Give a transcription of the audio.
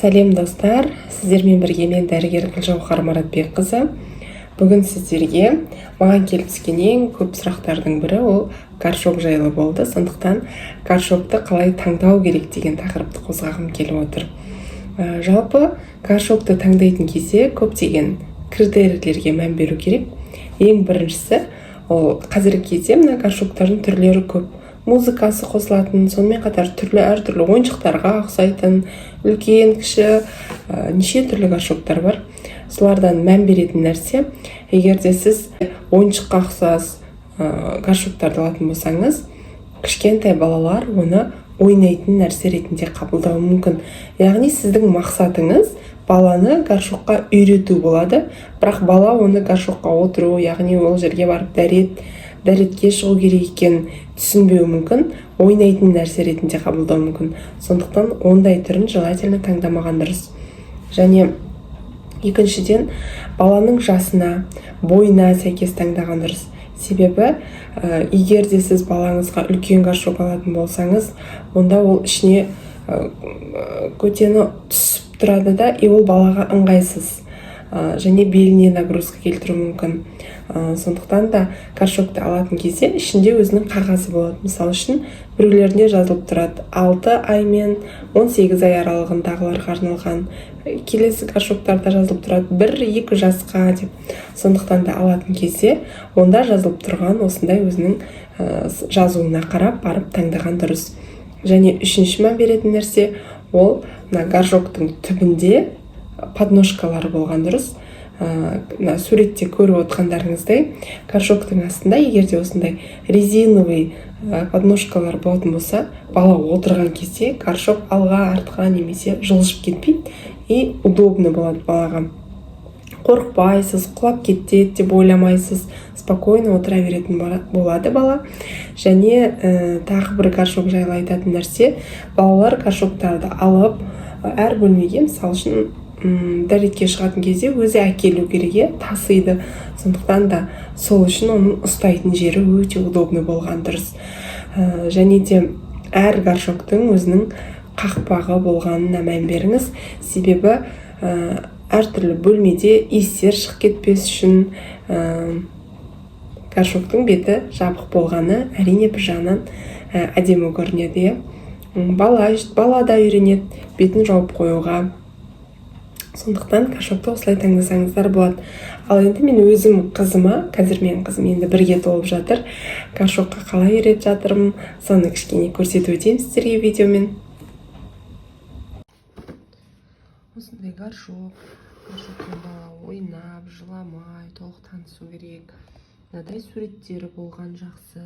Сәлем, достар! Сіздермен бірге мен, дәрігер Гүлжауһар Маратбекқызы. Бүгін сіздерге маған келіп түскен ең көп сұрақтардың бірі ол горшок жайлы болды. Сондықтан горшокты қалай таңдау керек деген тақырыпты қозғағым келіп отыр. Жалпы горшокты таңдайтын кезде көптеген критерийлерге мән беру керек. Ең біріншісі, ол қазіргі кезде мына горшоктардың түрлері көп: музыкасы қосылатын, сонымен қатар түрлі, әртүрлі ойыншықтарға ұқсайтын, үлкен, кіші, неше түрлі горшоктар бар. Солардан мән беретін нәрсе: егер де сіз ойыншыққа ұқсас горшоктарды алатын болсаңыз, кішкентай балалар оны ойнайтын нәрсе ретінде қабылдауы мүмкін. Яғни сіздің мақсатыңыз баланы горшокқа үйрету болады, бірақ бала оны горшокқа отыру, яғни ол жерге барып дәретке шығу керек екенін түсінбеуі мүмкін, ойнайтын нәрсе ретінде қабылдауы мүмкін. Сондықтан ондай түрін желательно таңдамаған дұрыс. Және екіншіден, баланың жасына, бойына сәйкес таңдаған дұрыс. Себебі егер де сіз балаңызға үлкен горшок алатын болсаңыз, онда ол ішіне көтені түсіп тұрады да, и ол балаға ыңғайсыз және беліне нагрузка келтіруі мүмкін. Сондықтан да горшокты алатын кезде ішінде өзінің қағазы болады. Мысалы үшін, біреулерінде жазылып тұрады 6 ай мен 18 ай аралығындағыларға арналған, келесі горшоктарда жазылып тұрады 1-2 жасқа деп. Сондықтан да алатын кезде онда жазылып тұрған осындай өзінің жазуына қарап барып таңдаған дұрыс. Және үшінші мән беретін нәрсе, ол мына горшоктың түбінде подножкалары болған дұрыс. Мына суретте көріп отқандарыңыздай, горшоктың астында егер де осындай резиновый подножкалар болатын болса, бала отырған кезде горшок алға, артқа немесе жылжып кетпейді и удобно болады балаға. Қорықпайсыз, құлап кетеді деп ойламайсыз, спокойно отыра беретін болады бала. Және тағы бір горшок жайлы айтатын нәрсе: балалар горшоктарды алып, әр бөлмеге, мысалы үшін, дәретке шығатын кезде өзі әкелу керек, иә, тасиды. Сондықтан да сол үшін оның ұстайтын жері өте удобный болған дұрыс. Және де әр горшоктың өзінің қақпағы болғанына мән беріңіз. Себебі әртүрлі бөлмеде иістер шығып кетпес үшін горшоктың беті жабық болғаны, әрине, бір жағынан әдемі көрінеді, иә. Бала да үйренеді бетін жауып қоюға. Сондықтан горшокты осылай таңдасаңыздар болады. Ал енді мен өзім қызыма, қазір менің қызым енді 1-ге толып жатыр, горшокқа қалай үйретіп жатырмын, соны кішкене көрсетіп өтейін сіздерге видеомен. Осындай горшок. Горшокпен бала ойнап, жыламай, толық танысу керек. Мынадай суреттері болған жақсы.